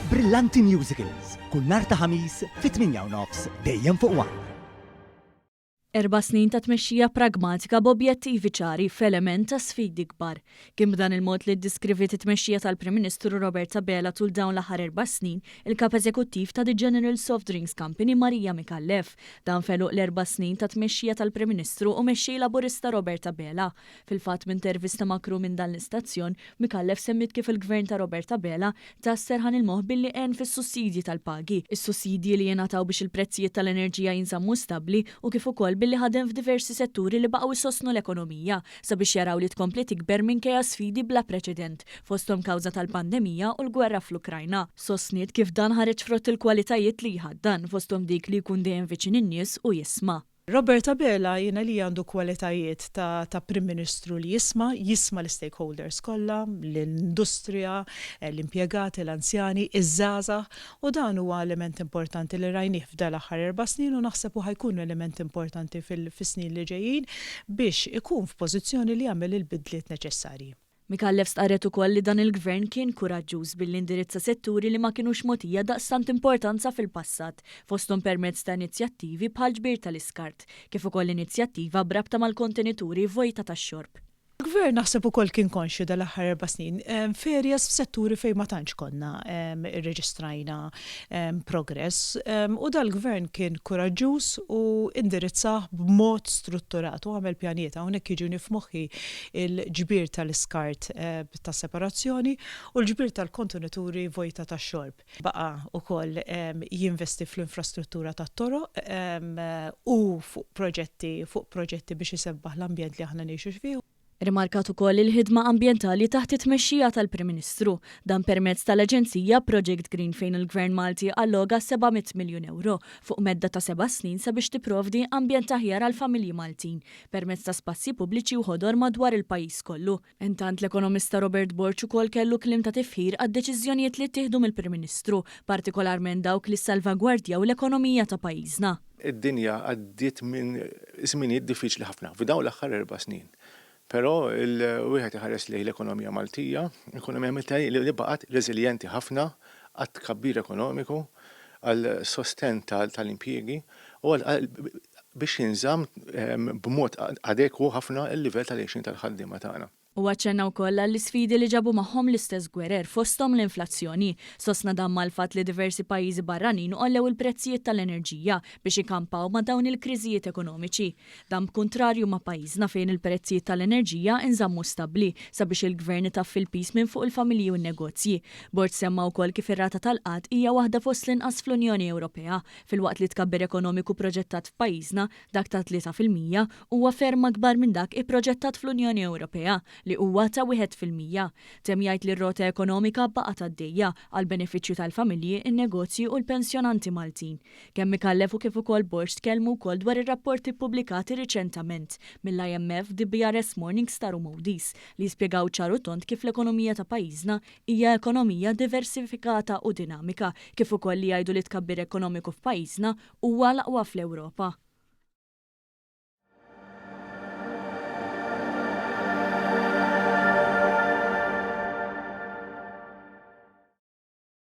Brillanti Musicals, kull nhar ta' Ħamis fit-8 u nofs dejjem fuq One. Erba' snin ta' tmexxija pragmatika b'objettivi ċari f'element ta' sfidi kbar. Kien b'dan il-mod li ddiskriviet it-tmexxija tal-Prim Ministru Robert Abela tul dawn l-aħħar erba' snin il-Kap Eżekuttiv ta' The General Soft Drinks Company Maria Micallef. Dan f'għeluq l-erba' snin ta' tmexxija tal-Prim Ministru u Mexxej Laburista Robert Abela. Fil-fatt m'intervista ma' crew minn dan l-istazzjon, Micallef semmiet kif il-Gvern ta' Robert Abela ta s-serħan il-moħħ billi għen fis-sussidji tal-pagi, is-sussidji li jingħataw biex il-prezzijiet tal-enerġija jinżammu stabbli u kif ukoll billi ħadem f'diversi setturi li baqgħu jsostnu l-ekonomija sabiex jaraw li tkompli tikber minkejja sfidi bla preċedent, fosthom kawża tal-pandemija u l-gwerra fl-Ukrajna. Sostniet kif dan ħareġ frott il-kwalitajiet li jħaddan, fosthom dik li jkun dejjem viċin in-nies u jisma'. Robert Abela jien għalija għandu kwalitajiet ta' ta' Prim Ministru li jisma', jisma' l-istakeholders kollha, l-industrija, l-impjegati, l-anzjani, iż-żgħażagħ u dan huwa element importanti li rajnih f'dal-aħħar erba' snin u naħseb u ħa jkun element importanti fis-snin li ġejjin biex ikun f'pożizzjoni li jagħmel il-bidliet neċessarji. Micallef stqarret ukoll li dan il-Gvern kien kuraġġuż billi indirizza setturi li ma kinux mogħtija daqstant importanza fil-passat, fosthom permezz ta' inizjattivi bħall-ġbir tal-iskart, kif ukoll inizjattiva b'rabta mal-kontenituri vojta tax-xorb. Il-Gvern naħseb ukoll kien konxju dal-aħħar erba' snin f'areas f'setturi fejn ma tantx konna rreġistrajna progress u dal-Gvern kien kuraġġuż u indirizzah b'mod strutturat u għamel pjanijiet. Hawnhekk jiġuni f'moħħi il-ġbir tal-iskart ta' separazzjoni u l-ġbir tal-kontenituri vojta tax-xorb. Baqa' wkoll jinvesti fl-infrastruttura tat-toroq u fuq proġetti fuq proġetti biex isebbaħ l-ambjent li aħna ngħixu fih. Rimarkat ukoll il-ħidma ambjentali taħt it-tmexxija tal-Prim Ministru. Dan permezz tal-aġenzija Project Green fejn il-Gvern Malti alloga 700 miljun ewro fuq medda ta' seba' snin sabiex tipprovdi ambjent aħjar għall-familji Maltin permezz ta' spazji pubbliċi u ħodor madwar il-pajjiż kollu. Intant l-ekonomista Robert Borg ukoll kellu kliem ta' tifħir għad-deċiżjonijiet li ttieħdu mill-Prim Ministru, partikolarment dawk li ssalvagwardjaw l-ekonomija ta' pajjiżna. Id-dinja għaddiet minn żminijiet diffiċli ħafna f'dawn l-aħħar erba' snin. Però wieħed iħares lejn l-ekonomija Maltija, ekonomija Maltija li baqgħet reżiljenti ħafna għat-tkabbir ekonomiku, għall-sostenn tal-impjiegi u biex jinżamm b'mod adekwu ħafna l-livell tal-għixien tal-ħaddiema tagħna. Huwa aċċenna wkoll għall-isfidi li ġabu magħhom l-istess gwerer, fosthom l-inflazzjoni. Sostna dan mal-fatt li diversi pajjiżi barranin għollew il-prezzijiet tal-enerġija biex ikampaw ma' dawn il-kriżijiet ekonomiċi. Dan b'kuntrarju ma' pajjiżna fejn il-prezzijiet tal-enerġija inżammu stabbli sabiex il-Gvern itaffi l-piż minn fuq il-familji u n-negozji. Borg semma wkoll kif ir-rata tal-qgħad hija waħda fost l-inqas fl-Unjoni Ewropea, filwaqt li t-tkabbir ekonomiku proġettat f'pajjiżna, dak ta' 3%, huwa ferm akbar minn dak ipproġettat fl-Unjoni Ewropea, li huwa ta' 1%. Temm jgħid li r-rota ekonomika baqgħet għaddejja, għall-benefiċċju tal-familji, in-negozji u l-pensjonanti Maltin. Kemm Micallef u kif ukoll Borg tkellmu wkoll dwar ir-rapporti ppubblikati riċentament mill-IMF, DBRS Morningstar u Moody's, li jispjegaw ċar u tond kif l-ekonomija ta' pajjiżna hija ekonomija diversifikata u dinamika, kif ukoll li jgħidu li t-tkabbir ekonomiku f'pajjiżna huwa l-aqwa fl-Ewropa.